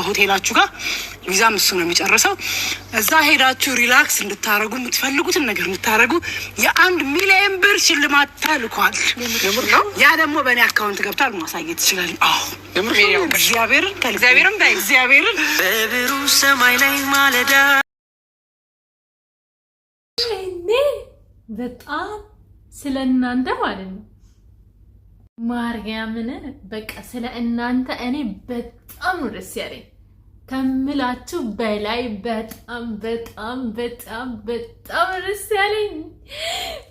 ከሆቴላችሁ ጋር ቪዛም እሱ ነው የሚጨርሰው። እዛ ሄዳችሁ relax እንድታረጉ፣ የምትፈልጉትን ነገር እንድታረጉ የ1 ሚሊዮን ብር ሽልማት ተልኳል። ያ ደግሞ በእኔ account ገብቷል። ማሳየት ይችላል። አዎ፣ እግዚአብሔርን፣ እግዚአብሔርን። በብሩህ ሰማይ ላይ ማለዳ። እኔ በጣም ስለ እናንተ ማለት ነው፣ ማርያምን፣ በቃ ስለ እናንተ እኔ በጣም ነው ደስ ያለኝ ከምላችሁ በላይ። በጣም በጣም በጣም በጣም ደስ ያለኝ።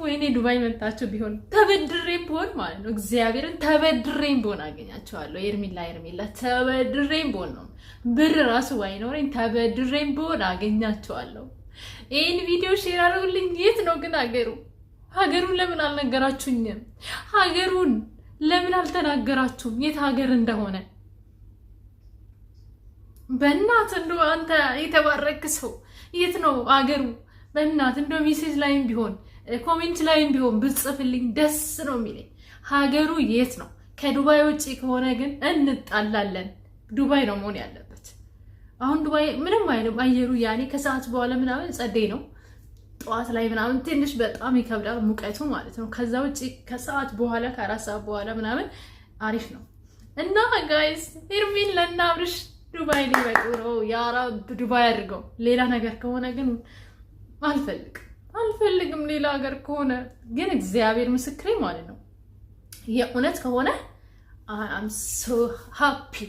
ወይኔ ዱባይ መጣችሁ ቢሆን ተበድሬም ቢሆን ማለት ነው፣ እግዚአብሔርን ተበድሬም ቢሆን አገኛቸዋለሁ። ኤርሚላ ኤርሚላ ተበድሬም ቢሆን ነው፣ ብር ራሱ ባይኖረኝ ተበድሬም ቢሆን አገኛቸዋለሁ። ይህን ቪዲዮ share አድርጉልኝ። የት ነው ግን ሀገሩ? ሀገሩን ለምን አልነገራችሁኝም? ሀገሩን ለምን አልተናገራችሁም? የት ሀገር እንደሆነ? በእናት እንደው አንተ የተባረክ ሰው የት ነው አገሩ? በእናት እንደው message ላይም ቢሆን comment ላይም ቢሆን ብጽፍልኝ ደስ ነው የሚለኝ። ሀገሩ የት ነው? ከዱባይ ውጭ ከሆነ ግን እንጣላለን። ዱባይ ነው መሆን ያለበት። አሁን ዱባይ ምንም አይልም አየሩ፣ ያኔ ከሰዓት በኋላ ምናምን ጸዴ ነው። ጠዋት ላይ ምናምን ትንሽ በጣም ይከብዳል ሙቀቱ ማለት ነው። ከዛ ውጭ ከሰዓት በኋላ፣ ከ4 ሰዓት በኋላ ምናምን አሪፍ ነው። እና guys፣ ሄርሜላ እና አብርሽ ዱባይ ሊመጡ ነው። ያረብ ዱባይ አድርገው። ሌላ ነገር ከሆነ ግን አልፈልግም፣ አልፈልግም። ሌላ ሀገር ከሆነ ግን እግዚአብሔር ምስክሬ ማለት ነው፣ የእውነት ከሆነ I'm so happy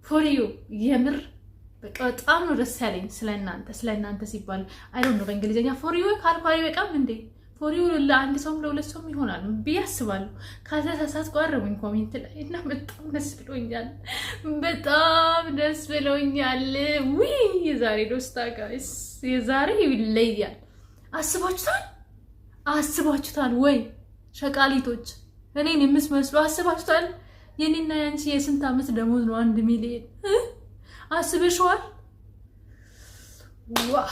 for you። የምር በቃ በጣም ነው ደስ ያለኝ ስለ እናንተ። ስለ እናንተ ሲባል I don't know፣ በእንግሊዝኛ for you ካልኩ አይበቃም እንዴ? For you ለአንድ ሰውም ለሁለት ሰውም ይሆናል ብዬ አስባለሁ። ካልተሳሳትኩ አርሙኝ comment ላይ። እና በጣም ደስ ብሎኛል፣ በጣም ደስ ብሎኛል። ውይ የዛሬ ደስታ guys፣ የዛሬ ይለያል። አስባችሁታል? አስባችሁታል ወይ ሸቃሊቶች፣ እኔን የምትመስሉ አስባችሁታል? የኔና ያንቺ የስንት ዓመት ደሞዝ ነው 1 ሚሊዮን? አስበሽዋል? Wow፣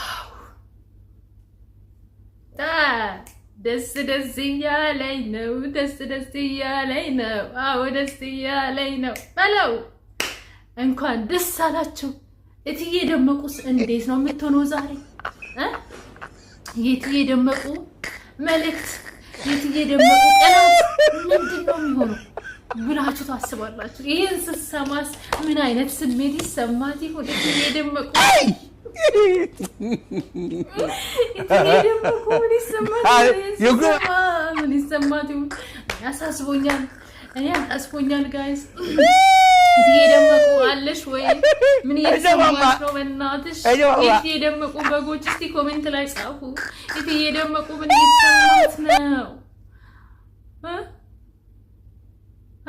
ደስ ደስ እያለኝ ነው፣ ደስ ደስ እያለኝ ነው። አዎ፣ ደስ እያለኝ ነው በለው። እንኳን ደስ አላችሁ። እትዬ ደመቁስ እንዴት ነው የምትሆነው ዛሬ? የእትዬ ደመቁ መልእክት፣ የእትዬ ደመቁ ቀናት ምንድን ነው የሚሆነው ብላችሁ ታስባላችሁ? ይህን ስትሰማስ ምን አይነት ስሜት ይሰማት ይሆን? እትዬ ደመቁ፣ እትዬ ደመቁ ምን ይሰማት፣ ምን ይሰማት ይሆን? ያሳስቦኛል፣ እኔ አሳስቦኛል guys። እትዬ ደመቁ አለሽ ወይ? ምን እየተሰማሽ ነው? በእናትሽ እትዬ ደመቁ በጎች እስቲ comment ላይ ጻፉ። እትዬ ደመቁ ምን እየተሰማት ነው?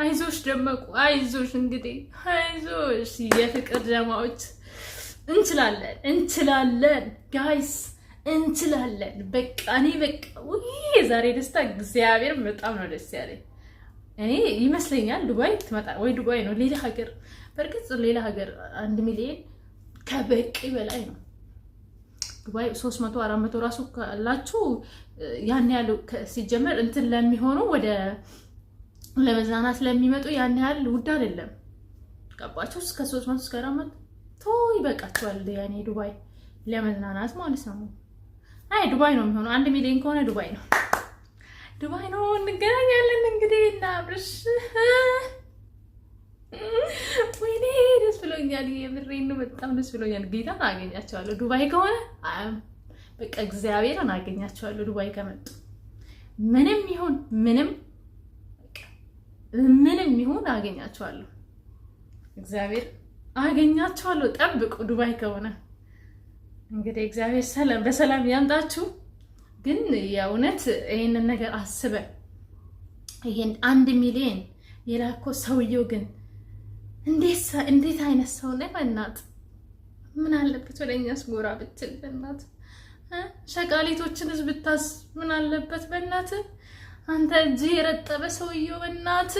አይዞሽ ደመቁ፣ አይዞሽ፣ እንግዲህ አይዞሽ። የፍቅር ጀማዎች እንችላለን፣ እንችላለን guys፣ እንችላለን። በቃ እኔ በቃ ውይ የዛሬ ደስታ እግዚአብሔር በጣም ነው ደስ ያለኝ። እኔ ይመስለኛል ዱባይ ትመጣ ወይ ዱባይ ነው ሌላ ሀገር። በእርግጥ ሌላ ሀገር 1 ሚሊዮን ከበቂ በላይ ነው። ዱባይ 300 400 ራሱ ካላችሁ ያን ያህል ሲጀመር እንትን ለሚሆኑ፣ ወደ ለመዝናናት ለሚመጡ ያን ያህል ውድ አይደለም። ገባችሁ? እስከ 300 እስከ 400 ይበቃቸዋል። ያኔ ዱባይ ለመዝናናት ማለት ነው። አይ ዱባይ ነው የሚሆነው። 1 ሚሊዮን ከሆነ ዱባይ ነው፣ ዱባይ ነው። እንገናኛለን እንግዲህ እና አብርሽ። ወይኔ ደስ ብሎኛል። የምሬን ነው። በጣም ደስ ብሎኛል። ጌታን አገኛቸዋለሁ ዱባይ ከሆነ፣ በቃ እግዚአብሔርን አገኛቸዋለሁ ዱባይ ከመጡ። ምንም ይሁን ምንም፣ ምንም ይሁን አገኛቸዋለሁ። እግዚአብሔር አገኛቸዋለሁ። ጠብቁ። ዱባይ ከሆነ እንግዲህ እግዚአብሔር ሰላም በሰላም ያምጣችሁ። ግን የእውነት ይህንን ነገር አስበ ይሄን 1 ሚሊዮን የላኮ ሰውየው ግን እንዴት አይነት ሰው ነው? በእናት ምን አለበት ወደ እኛስ ጎራ ብትል? በእናት ሸቃሊቶችንስ ብታስ ምን አለበት? በእናት አንተ እጅ የረጠበ ሰውየው፣ በእናት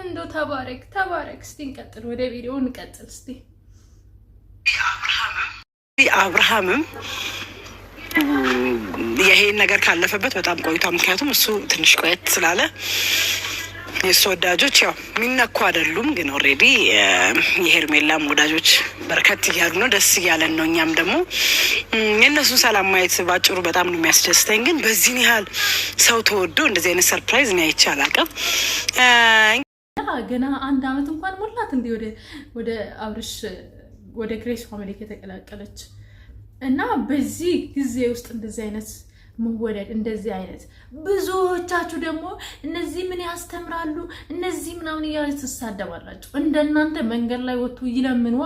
እንደው ተባረክ፣ ተባረክ። እስቲ እንቀጥል፣ ወደ ቪዲዮ እንቀጥል እስቲ። አብርሃምም ይሄን ነገር ካለፈበት በጣም ቆይቷል። ምክንያቱም እሱ ትንሽ ቆየት ስላለ የእሱ ወዳጆች ያው የሚነኩ አይደሉም፣ ግን already የሄርሜላም ወዳጆች በርከት እያሉ ነው። ደስ እያለን ነው። እኛም ደግሞ የእነሱን ሰላም ማየት ባጭሩ በጣም ነው የሚያስደስተኝ። ግን በዚህን ያህል ሰው ተወዶ እንደዚህ አይነት surprise እኔ አይቼ አላውቅም። ገና አንድ አመት እንኳን ሞላት እንዲህ ወደ አብርሽ ወደ ግሬስ ፋሚሊ ከተቀላቀለች እና በዚህ ጊዜ ውስጥ እንደዚህ አይነት መወደድ እንደዚህ አይነት ብዙዎቻችሁ ደግሞ እነዚህ ምን ያስተምራሉ እነዚህ ምናምን እያለ ትሳደባላችሁ። እንደናንተ መንገድ ላይ ወጥቶ ይለምኗ፣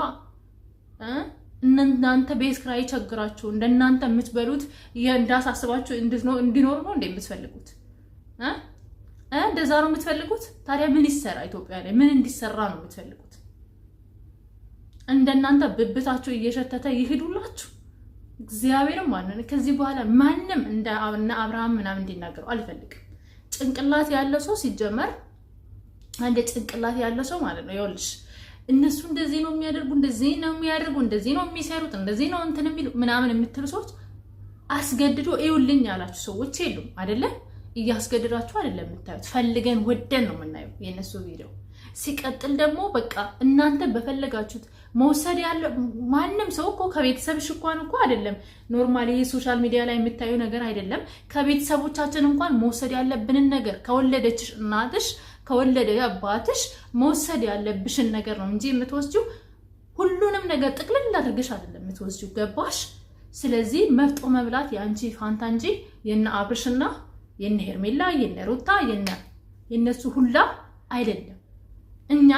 እናንተ ቤት ኪራይ ይቸግራችሁ፣ እንደናንተ የምትበሉት እንዳሳስባችሁ እንዲኖሩ ነው እንደ የምትፈልጉት፣ እንደዛ ነው የምትፈልጉት። ታዲያ ምን ይሰራ ኢትዮጵያ ላይ ምን እንዲሰራ ነው የምትፈልጉት? እንደናንተ ብብታችሁ እየሸተተ ይሄዱላችሁ። እግዚአብሔርም ማለት ነው። ከዚህ በኋላ ማንም እንደ አብርሃም ምናምን እንዲናገሩ አልፈልግም። ጭንቅላት ያለው ሰው ሲጀመር አንድ ጭንቅላት ያለው ሰው ማለት ነው። ይኸውልሽ እነሱ እንደዚህ ነው የሚያደርጉ፣ እንደዚህ ነው የሚያደርጉ፣ እንደዚህ ነው የሚሰሩት፣ እንደዚህ ነው እንትን የሚሉ ምናምን የምትሉ ሰዎች አስገድዶ ይውልኝ ያላችሁ ሰዎች የሉም አይደለ? እያስገድዳችሁ አይደለም የምታዩት፣ ፈልገን ወደን ነው የምናየው የእነሱ ቪዲዮ። ሲቀጥል ደግሞ በቃ እናንተ በፈለጋችሁት መውሰድ ያለ ማንም ሰው እኮ ከቤተሰብሽ እንኳን እኮ አይደለም normally social media ላይ የምታዩ ነገር አይደለም። ከቤተሰቦቻችን እንኳን መውሰድ ያለብንን ነገር ከወለደችሽ እናትሽ ከወለደ አባትሽ መውሰድ ያለብሽን ነገር ነው እንጂ የምትወስጂው ሁሉንም ነገር ጥቅልል አድርገሽ አይደለም የምትወስጂው። ገባሽ? ስለዚህ መርጦ መብላት የአንቺ ፋንታ እንጂ የነ አብርሽና የነ ሄርሜላ የነ ሩታ የነ የነሱ ሁላ አይደለም። እኛ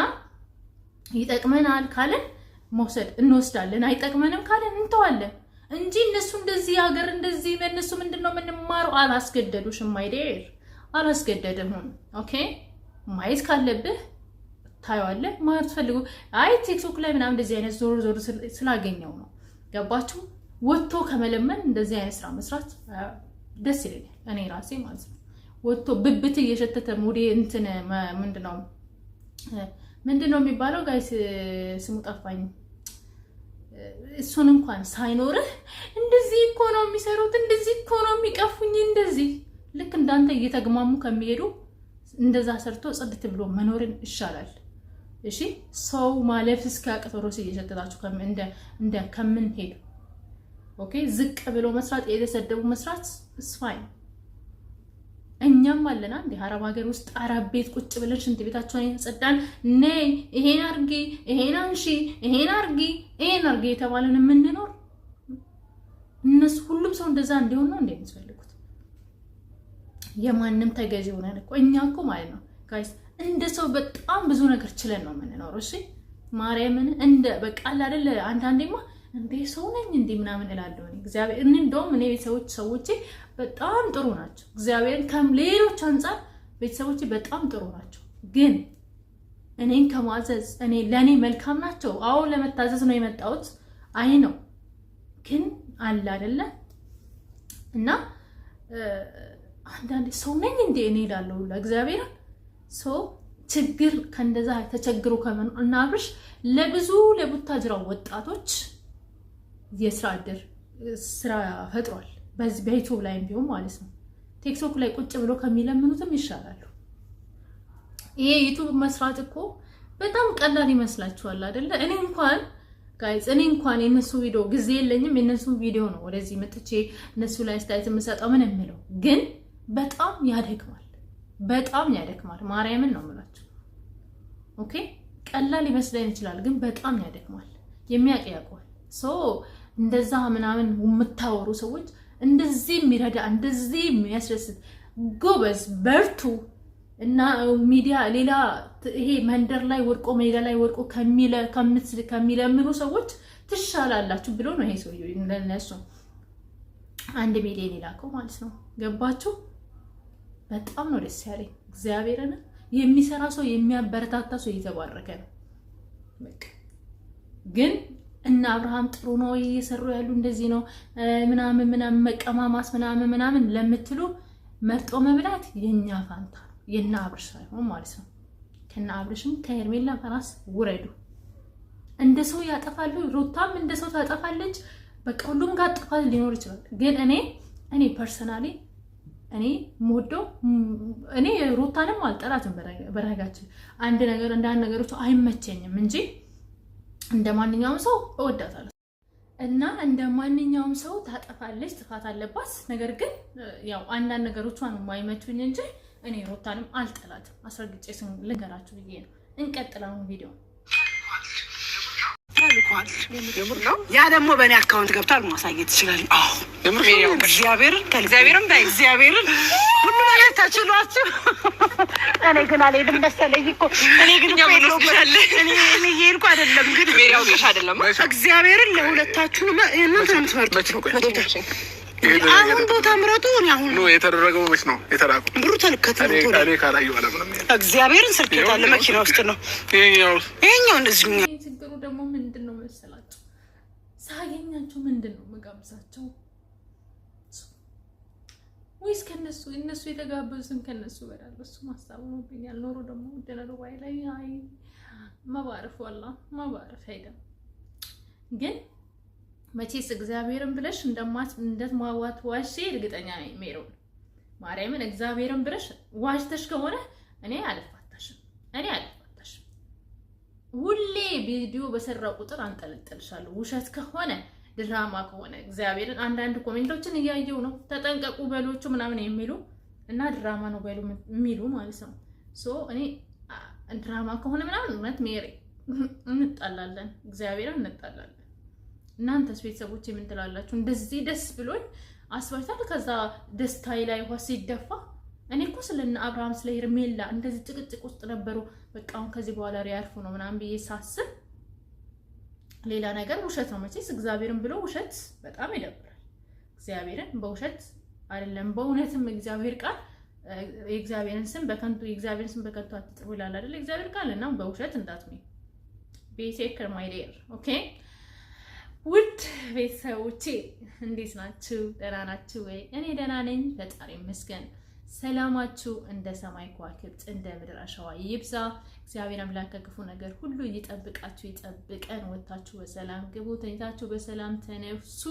ይጠቅመናል ካለን መውሰድ እንወስዳለን፣ አይጠቅመንም ካለን እንተዋለን እንጂ እነሱ እንደዚህ ሀገር እንደዚህ በእነሱ ምንድን ነው የምንማረው? አላስገደዱሽም። My dear አላስገደድም። Okay ማየት ካለብህ ታየዋለህ። ማየት ፈልጉ። አይ ቲክቶክ ላይ ምናምን እንደዚህ አይነት ዞር ዞር ስላገኘው ነው። ገባችሁ? ወጥቶ ከመለመን እንደዚህ አይነት ስራ መስራት ደስ ይለኛል፣ እኔ ራሴ ማለት ነው። ወጥቶ ብብት እየሸተተ ሙዴ እንትን ምንድነው ምንድነው የሚባለው guys ስሙ ጠፋኝ። እሱን እንኳን ሳይኖርህ እንደዚህ እኮ ነው የሚሰሩት፣ እንደዚህ እኮ ነው የሚቀፉኝ፣ እንደዚህ ልክ እንዳንተ እየተግማሙ ከሚሄዱ እንደዛ ሰርቶ ጽድት ብሎ መኖርን ይሻላል። እሺ ሰው ማለፍ እስኪያቅተው ድረስ እየሸተታችሁ እንደ ከምንሄዱ okay፣ ዝቅ ብሎ መስራት የተሰደቡ መስራት it's fine። እኛም አለና እንደ አረብ ሀገር ውስጥ አረብ ቤት ቁጭ ብለን ሽንት ቤታቸውን ያጸዳን፣ ነይ ይሄን አርጊ፣ ይሄን አንሺ፣ ይሄን አርጊ፣ ይሄን አርጊ የተባለን የምንኖር እነሱ ሁሉም ሰው እንደዛ እንዲሆን ነው እንደ የምትፈልጉት? የማንም ተገዢ ሆነን እኮ እኛ እኮ ማለት ነው guys እንደ ሰው በጣም ብዙ ነገር ችለን ነው የምንኖረው። እሺ ማርያምን እንደ በቃ አይደለ አንዳንዴማ እንዴ ሰው ነኝ እንዴ ምናምን እላለሁ። እግዚአብሔር እንደውም እኔ ቤተሰቦች ሰዎቼ በጣም ጥሩ ናቸው። እግዚአብሔርን ከሌሎች አንጻር ቤተሰቦቼ በጣም ጥሩ ናቸው። ግን እኔን ከማዘዝ እኔ ለእኔ መልካም ናቸው። አዎ ለመታዘዝ ነው የመጣሁት። አይ ነው ግን አለ አይደለ እና አንዳንዴ ሰው ነኝ እንዴ እኔ እላለሁ ሁላ እግዚአብሔርን ሰው ችግር ከእንደዛ ተቸግሮ ከመኖር እና አብርሽ ለብዙ ለቡታጅራ ወጣቶች የስራ እድል ስራ ፈጥሯል። በዚህ በዩቱብ ላይም ቢሆን ማለት ነው። ቲክቶክ ላይ ቁጭ ብሎ ከሚለምኑትም ይሻላሉ። ይሄ ዩቱብ መስራት እኮ በጣም ቀላል ይመስላችኋል አይደለ? እኔ እንኳን guys እኔ እንኳን የነሱ ቪዲዮ ጊዜ የለኝም። የነሱ ቪዲዮ ነው ወደዚህ መጥቼ እነሱ ላይ አስተያየት የምሰጠው ምን የምለው ግን በጣም ያደክማል፣ በጣም ያደክማል። ማርያምን ነው የምላችሁ። Okay ቀላል ይመስለን ይችላል፣ ግን በጣም ያደክማል። የሚያውቅ ያውቀዋል። So እንደዛ ምናምን የምታወሩ ሰዎች እንደዚህ የሚረዳ እንደዚህ የሚያስደስት ጎበዝ፣ በርቱ እና ሚዲያ ሌላ ይሄ መንደር ላይ ወድቆ ሜዳ ላይ ወድቆ ከሚለምኑ ሰዎች ትሻላላችሁ ብሎ ነው ይሄ ሰውዬው ለነሱ 1 ሚሊዮን የላከው ማለት ነው። ገባችሁ? በጣም ነው ደስ ያለኝ። እግዚአብሔርን የሚሰራ ሰው የሚያበረታታ ሰው እየተባረከ ነው። በቃ ግን እነ አብርሃም ጥሩ ነው እየሰሩ ያሉ እንደዚህ ነው ምናምን ምናምን መቀማማስ ምናምን ምናምን ለምትሉ መርጦ መብላት የኛ ፋንታ ነው፣ የነ አብርሽ ሳይሆን ማለት ነው። ከነ አብርሽም ከሄርሜላ ራስ ውረዱ። እንደ ሰው ያጠፋሉ፣ ሩታም እንደ ሰው ታጠፋለች። በቃ ሁሉም ጋር ጥፋት ሊኖር ይችላል። ግን እኔ personally እኔ የምወደው እኔ ሩታንም አልጠላትም። በነገራችን አንድ ነገር አንዳንድ ነገሮች አይመቸኝም እንጂ እንደ ማንኛውም ሰው እወዳታለሁ። እና እንደ ማንኛውም ሰው ታጠፋለች፣ ጥፋት አለባት። ነገር ግን ያው አንዳንድ ነገሮቿን የማይመቹኝ እንጂ እኔ ሩታንም አልጠላትም። አስረግጬ ልንገራችሁ ብዬ ነው። እንቀጥል አሁን ቪዲዮ። ተልኳል። ያ ደግሞ በእኔ account ገብቷል። ማሳየት ይችላል። አዎ፣ እግዚአብሔርን እግዚአብሔርን በይ። እግዚአብሔርን ሁሉ ነገር ተችሏችሁ። እኔ ግን አልሄድም መሰለኝ እኮ። እኔ ግን እኮ እኛ ምን የለሁበትም። ወስድሻለን? እኔ እየሄድኩ አይደለም ግን ሜሪ አውቄሽ አይደለም። እግዚአብሔርን ለሁለታችሁ እናንተ ነው የምትመርጡት። አሁን ቦታ ምረጡ። እኔ አሁን No፣ የተደረገው መች ነው የተላከው? ብሩ ተልከት ነው ቶሎ። እኔ ካላየሁ አላምንም። እግዚአብሔርን ስልክ የታለ? መኪና ውስጥ ነው። ይኸኛው ይሄኛው እንደዚሁ። ይሄ ችግሩ ደግሞ ምንድን ነው መሰላችሁ? ሳገኛቸው ምንድን ነው መጋብዛቸው ወይስ ከነሱ እነሱ የተጋበዙትን ከነሱ እበላለሁ? እሱ ማሳብ ሆኖብኛል። ኖሮ ደግሞ ውደነ ዱባይ ላይ አይ ما بعرف والله ما بعرف ሄደ። ግን መቼስ እግዚአብሔርን ብለሽ እንደማዋት ዋሼ እርግጠኛ ነኝ። ሜሮን ማርያምን እግዚአብሔርን ብለሽ ዋሽተሽ ከሆነ እኔ አልፋታሽም፣ እኔ አልፋታሽም። ሁሌ ቪዲዮ በሰራው ቁጥር አንጠለጥልሻለሁ። ውሸት ከሆነ፣ ድራማ ከሆነ እግዚአብሔርን አንዳንድ comment ኦችን እያየው ነው። ተጠንቀቁ በሎቹ ምናምን የሚሉ እና ድራማ ነው በሉ የሚሉ ማለት ነው። So እኔ ድራማ ከሆነ ምናምን እውነት ሜሪ እንጣላለን፣ እግዚአብሔርን እንጣላለን። እናንተስ ቤተሰቦች የምን ትላላችሁ? እንደዚህ ደስ ብሎኝ አስባችታል። ከዛ ደስታዬ ላይ ውሃ ሲደፋ። እኔ እኮ ስለነ አብርሃም ስለ ሄርሜላ እንደዚህ ጭቅጭቅ ውስጥ ነበሩ። በቃ አሁን ከዚህ በኋላ ሊያርፉ ነው ምናምን ብዬ ሳስብ ሌላ ነገር ውሸት ነው። መቼስ እግዚአብሔርን ብሎ ውሸት በጣም ይደብራል። እግዚአብሔርን በውሸት አይደለም በእውነትም እግዚአብሔር ቃል የእግዚአብሔርን ስም በከንቱ አትጥሩ ይላል አይደል? እግዚአብሔር ቃል። እና በውሸት እንዳትሚ፣ be careful my dear, okay። ውድ ቤተሰቦቼ እንዴት ናችሁ? ደህና ናችሁ ወይ? እኔ ደህና ነኝ፣ ፈጣሪ ይመስገን። ሰላማችሁ እንደ ሰማይ ከዋክብት እንደ ምድር አሸዋ ይብዛ። እግዚአብሔር አምላክ ከክፉ ነገር ሁሉ ይጠብቃችሁ፣ ይጠብቀን። ወጥታችሁ በሰላም ግቡ፣ ተኝታችሁ በሰላም ተነሱ።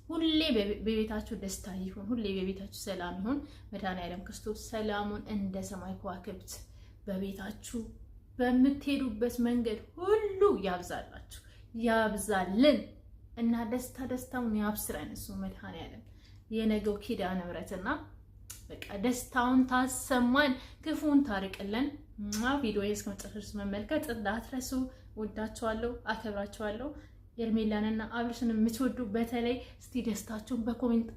ሁሌ በቤታችሁ ደስታ ይሁን፣ ሁሌ በቤታችሁ ሰላም ይሁን። መድኃኔዓለም ክርስቶስ ሰላሙን እንደ ሰማይ ከዋክብት በቤታችሁ በምትሄዱበት መንገድ ሁሉ ያብዛላችሁ፣ ያብዛልን እና ደስታ ደስታውን ያብስረን እሱ መድኃኔዓለም የነገው ኪዳነ ምሕረትና በቃ ደስታውን ታሰማን፣ ክፉን ታርቅልን። ቪዲዮ እስከ መጨረሻ መመልከት እንዳትረሱ። ወዳችኋለሁ፣ አከብራችኋለሁ። ሄርሜላንና አብርሽን የምትወዱ በተለይ እስቲ ደስታችሁን በ comment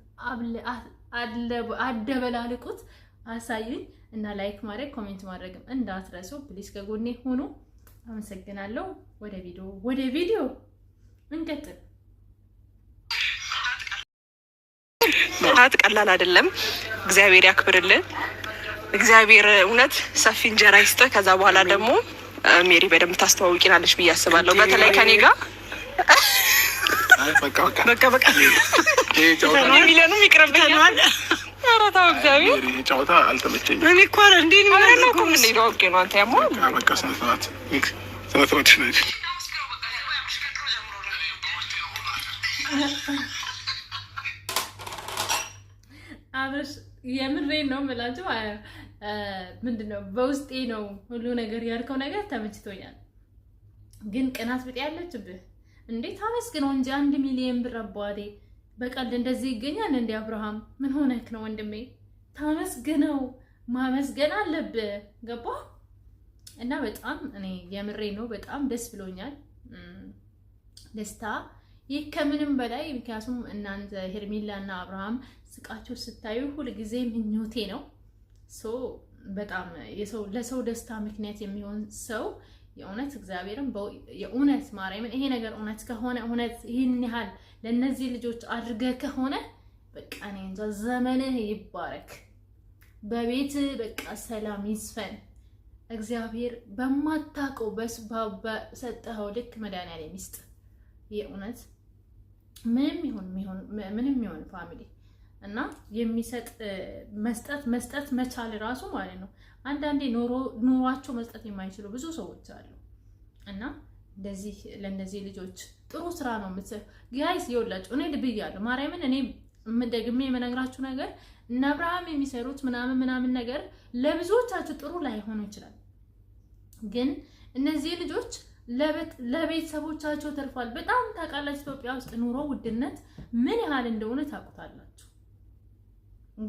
አደበላልቁት፣ አሳዩኝ እና like ማድረግ comment ማድረግም እንዳትረሱ please፣ ከጎኔ ሆኑ። አመሰግናለሁ። ወደ ቪዲዮ እንቀጥል። ት ቀላል አይደለም። እግዚአብሔር ያክብርልን። እግዚአብሔር እውነት ሰፊ እንጀራ ይስጥህ። ከዛ በኋላ ደግሞ ሜሪ በደንብ ታስተዋውቂናለች ብዬ አስባለሁ። በተለይ ከኔ ጋር በቃ በቃ። በቃ በቃ። ይሄ ጨዋታ ሚሊዮኑም ይቅርብኛል። ኧረ ተው እግዚአብሔር። ይሄ ጨዋታ አልተመቸኝም። እኔ እኮ ኧረ እንዴ ነው። አብረን ነው እኮ የምንሄደው። አውቄ ነው አንተ ያማ በቃ በቃ፣ ስነ ስርዓት ስነ ስርዓት ነች። አብርሽ የምሬን ነው የምላችሁ። ምንድን ነው በውስጤ ነው ሁሉ ነገር ያልከው ነገር ተመችቶኛል። ግን ቅናት ብጤ ያለችብህ እንዴት አመስግነው እንጂ 1 ሚሊዮን ብር አባቴ በቀልድ እንደዚህ ይገኛል እንዴ? አብርሃም ምን ሆነክ ነው ወንድሜ? ታመስግነው፣ ማመስገን አለብህ። ገባ? እና በጣም እኔ የምሬ ነው በጣም ደስ ብሎኛል። ደስታ ይህ ከምንም በላይ፣ ምክንያቱም እናንተ ሄርሜላ እና አብርሃም ስቃችሁ ስታዩ ሁልጊዜ ምኞቴ ነው። So በጣም ለሰው ደስታ ምክንያት የሚሆን ሰው የእውነት እግዚአብሔርን የእውነት ማርያምን ይሄ ነገር እውነት ከሆነ፣ እውነት ይህን ያህል ለእነዚህ ልጆች አድርገህ ከሆነ በቃ እኔ እንጃ፣ ዘመንህ ይባረክ፣ በቤት በቃ ሰላም ይስፈን። እግዚአብሔር በማታውቀው በሰጠኸው ልክ መድኃኒዓለም ይስጥ። የእውነት ምንም ይሁን family እና የሚሰጥ መስጠት መስጠት መቻል ራሱ ማለት ነው። አንዳንዴ ኑሯቸው መስጠት የማይችሉ ብዙ ሰዎች አሉ እና እንደዚህ ለእነዚህ ልጆች ጥሩ ስራ ነው የምትሰሩ guys። ይኸውላችሁ እኔ ልብያለሁ ማርያምን እኔ ደግሜ የምነግራችሁ ነገር እነ አብርሃም የሚሰሩት ምናምን ምናምን ነገር ለብዙዎቻችሁ ጥሩ ላይሆኑ ይችላል። ግን እነዚህ ልጆች ለቤተሰቦቻቸው ተርፏል። በጣም ታውቃላችሁ፣ ኢትዮጵያ ውስጥ ኑሮ ውድነት ምን ያህል እንደሆነ ታውቁታላችሁ።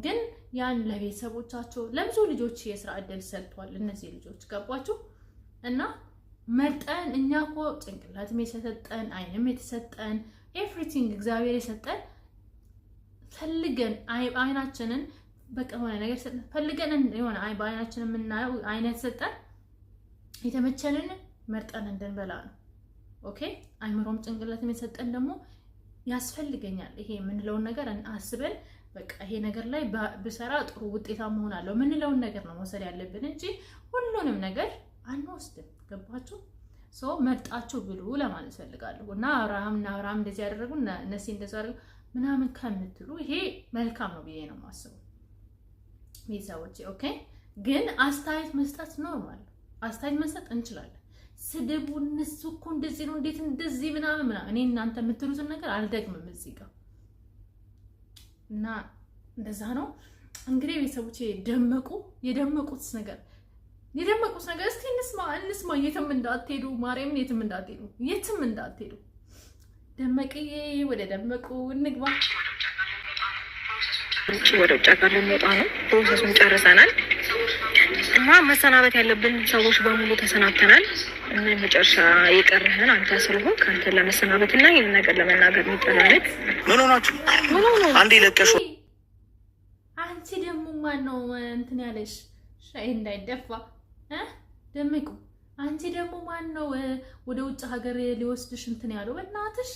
ግን ያን ለቤተሰቦቻቸው ለብዙ ልጆች የስራ እድል ሰጥቷል። እነዚህ ልጆች ገባችሁ? እና መርጠን እኛ እኮ ጭንቅላትም የተሰጠን አይንም የተሰጠን everything እግዚአብሔር የሰጠን ፈልገን አይናችንን በቃ የሆነ ነገር ፈልገን የሆነ በአይናችን የምናየው አይነት ሰጠን የተመቸንን መርጠን እንድንበላ ነው። Okay፣ አይምሮም ጭንቅላትም የሰጠን ደግሞ ያስፈልገኛል ይሄ የምንለውን ነገር አስበን በቃ ይሄ ነገር ላይ ብሰራ ጥሩ ውጤታማ እሆናለሁ የምንለውን ነገር ነው መውሰድ ያለብን እንጂ ሁሉንም ነገር አንወስድም። ገባችሁ? So መርጣችሁ ብሉ ለማለት ፈልጋለሁ። እና አብርሃም እና አብርሃም እንደዚህ ያደረጉ እነሲ እንደዚህ ያደረጉ ምናምን ከምትሉ ይሄ መልካም ነው ብዬ ነው የማስበው ቤተሰቦቼ። Okay፣ ግን አስተያየት መስጠት normal፣ አስተያየት መስጠት እንችላለን። ስድቡ እነሱ እኮ እንደዚህ ነው እንዴት እንደዚህ ምናምን ምናምን፣ እኔ እናንተ የምትሉትን ነገር አልደግምም እዚህ ጋር። እና እንደዛ ነው እንግዲህ ቤተሰቦቼ። ደመቁ የደመቁት ነገር እስቲ እንስማ እንስማ። የትም እንዳትሄዱ፣ ማርያምን የትም እንዳትሄዱ፣ የትም እንዳትሄዱ። ደመቅዬ፣ ወደ ደመቁ እንግባ። ወደ ውጭ ሀገር ልንወጣ ነው። Process ኡን ጨርሰናል እና መሰናበት ያለብን ሰዎች በሙሉ ተሰናብተናል። እና የመጨረሻ የቀረህን አንተ ስለሆንክ አንተን ለመሰናበት እና ይህን ነገር ለመናገር የሚጠራለት ምን ሆናችሁ? አንዴ ለቀሽ አንቺ ደግሞ ማን ነው እንትን ያለሽ? ሻይ እንዳይደፋ ደመቁ። አንቺ ደግሞ ማን ነው ወደ ውጭ ሀገር ሊወስድሽ እንትን ያለው? በእናትሽ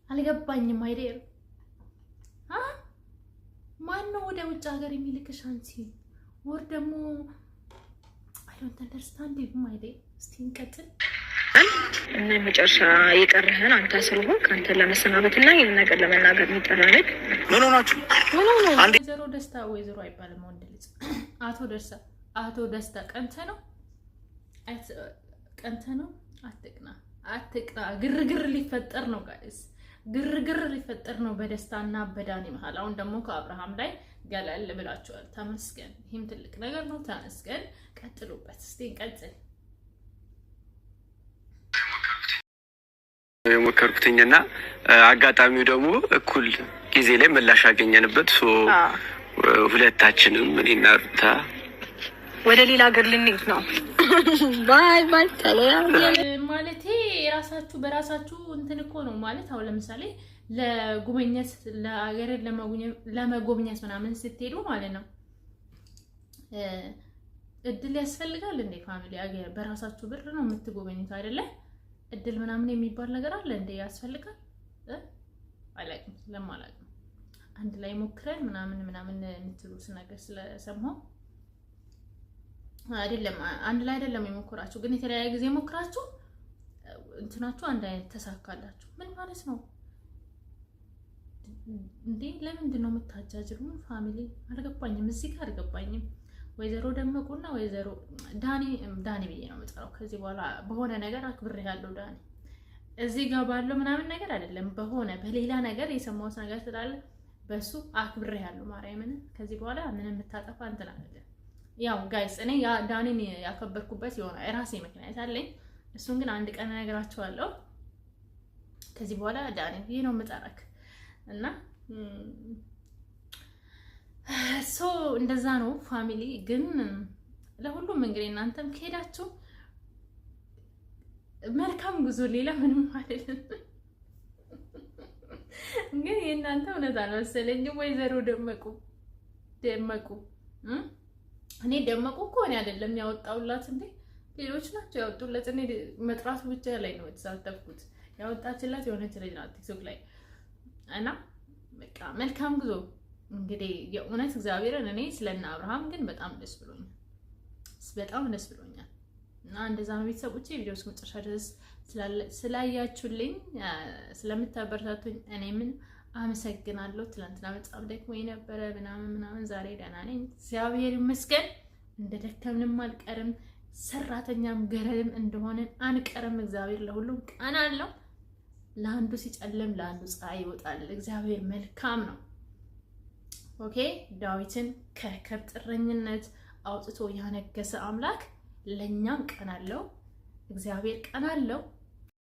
አልገባኝም። አይደል? ማን ነው ወደ ውጭ ሀገር የሚልክሽ አንቺ? ወር ደግሞ I don't understand አይደል? እስቲ እንቀጥል። እና የመጨረሻ የቀረህን አንተ ስለሆንክ አንተን ለመሰናበት እና ይህን ነገር ለመናገር የሚጠራለት ምን ሆናችሁ? አንዴ ወይዘሮ ደስታ፣ ወይዘሮ አይባልም ወንድ ልጅ፣ አቶ ደስታ፣ አቶ ደስታ ቀንተ ነው ቀንተ ነው። አትቅና አትቅና። ግርግር ሊፈጠር ነው guys፣ ግርግር ሊፈጠር ነው በደስታና በዳኒ መሀል። አሁን ደግሞ ከአብርሃም ላይ ገለል ብላችኋል። ተመስገን። ይህም ትልቅ ነገር ነው። ተመስገን። ቀጥሉበት። እስቲ እንቀጥል። የሞከርኩትኝና አጋጣሚው ደግሞ እኩል ጊዜ ላይ ምላሽ አገኘንበት። So ሁለታችንም እኔና ሩታ ወደ ሌላ ሀገር ልንሄድ ነው። Bye bye፣ ተለያየን። ማለቴ የራሳችሁ በራሳችሁ እንትን እኮ ነው ማለት አሁን ለምሳሌ ለጉብኝት ለሀገርን ለመጎብኘት ምናምን ስትሄዱ ማለት ነው እድል ያስፈልጋል እንዴ? Family፣ አገር በራሳችሁ ብር ነው የምትጎበኙት አይደለ? እድል ምናምን የሚባል ነገር አለ እንዴ? ያስፈልጋል? አላውቅም፣ ስለማላውቅም አንድ ላይ ሞክረን ምናምን ምናምን የምትሉት ነገር ስለሰማሁ አይደለም። አንድ ላይ አይደለም የሞክራችሁ፣ ግን የተለያየ ጊዜ ሞክራችሁ እንትናችሁ አንድ አይነት ተሳካላችሁ። ምን ማለት ነው እንዴ? ለምንድን ነው የምታጃጅሉን? Family አልገባኝም፣ እዚህ ጋር አልገባኝም። ወይዘሮ ደመቁና ወይዘሮ ዳኒ፣ ዳኒ ብዬ ነው የምጠራው ከዚህ በኋላ። በሆነ ነገር አክብሬ ያለው ዳኒ እዚህ ጋር ባለው ምናምን ነገር አይደለም፣ በሆነ በሌላ ነገር የሰማሁት ነገር ስላለ በሱ አክብሬ ያለው ማርያምን። ከዚህ በኋላ ምንም የምታጠፋ እንትን አይደለም። ያው guys፣ እኔ ዳኒን ያከበርኩበት የሆነ የራሴ ምክንያት አለኝ። እሱን ግን አንድ ቀን እነግራቸዋለሁ። ከዚህ በኋላ ዳኒ ብዬ ነው የምጠራክ እና so እንደዛ ነው family። ግን ለሁሉም እንግዲህ እናንተም ከሄዳችሁ መልካም ጉዞ፣ ሌላ ምንም አይደለም። ግን የእናንተ እውነት አልመሰለኝም። ወይዘሮ ደመቁ፣ ደመቁ፣ እኔ ደመቁ እኮ እኔ አይደለም ያወጣሁላት እንዴ፣ ሌሎች ናቸው ያወጡለት። እኔ መጥራቱ ብቻ ላይ ነው የተሳተፍኩት። ያወጣችላት የሆነች ልጅ ናት ቲክቶክ ላይ። እና በቃ መልካም ጉዞ እንግዲህ። የእውነት እግዚአብሔርን እኔ ስለነ አብርሃም ግን በጣም ደስ ብሎኛል፣ በጣም ደስ ብሎኛል። እና እንደዛ ነው ቤተሰቦቼ። ቪዲዮ እስከ መጨረሻ ድረስ ስላያችሁልኝ፣ ስለምታበረታቱኝ እኔ ምን አመሰግናለሁ። ትናንትና በጣም ደክሞኝ የነበረ ምናምን ምናምን፣ ዛሬ ደህና ነኝ እግዚአብሔር ይመስገን። እንደ ደከምንም አልቀርም፣ ሰራተኛም ገረድም እንደሆንን አንቀርም። እግዚአብሔር ለሁሉም ቀን አለው። ለአንዱ ሲጨልም ለአንዱ ፀሐይ ይወጣል። እግዚአብሔር መልካም ነው። Okay፣ ዳዊትን ከከብት እረኝነት አውጥቶ ያነገሰ አምላክ ለእኛም ቀን አለው። እግዚአብሔር ቀን አለው።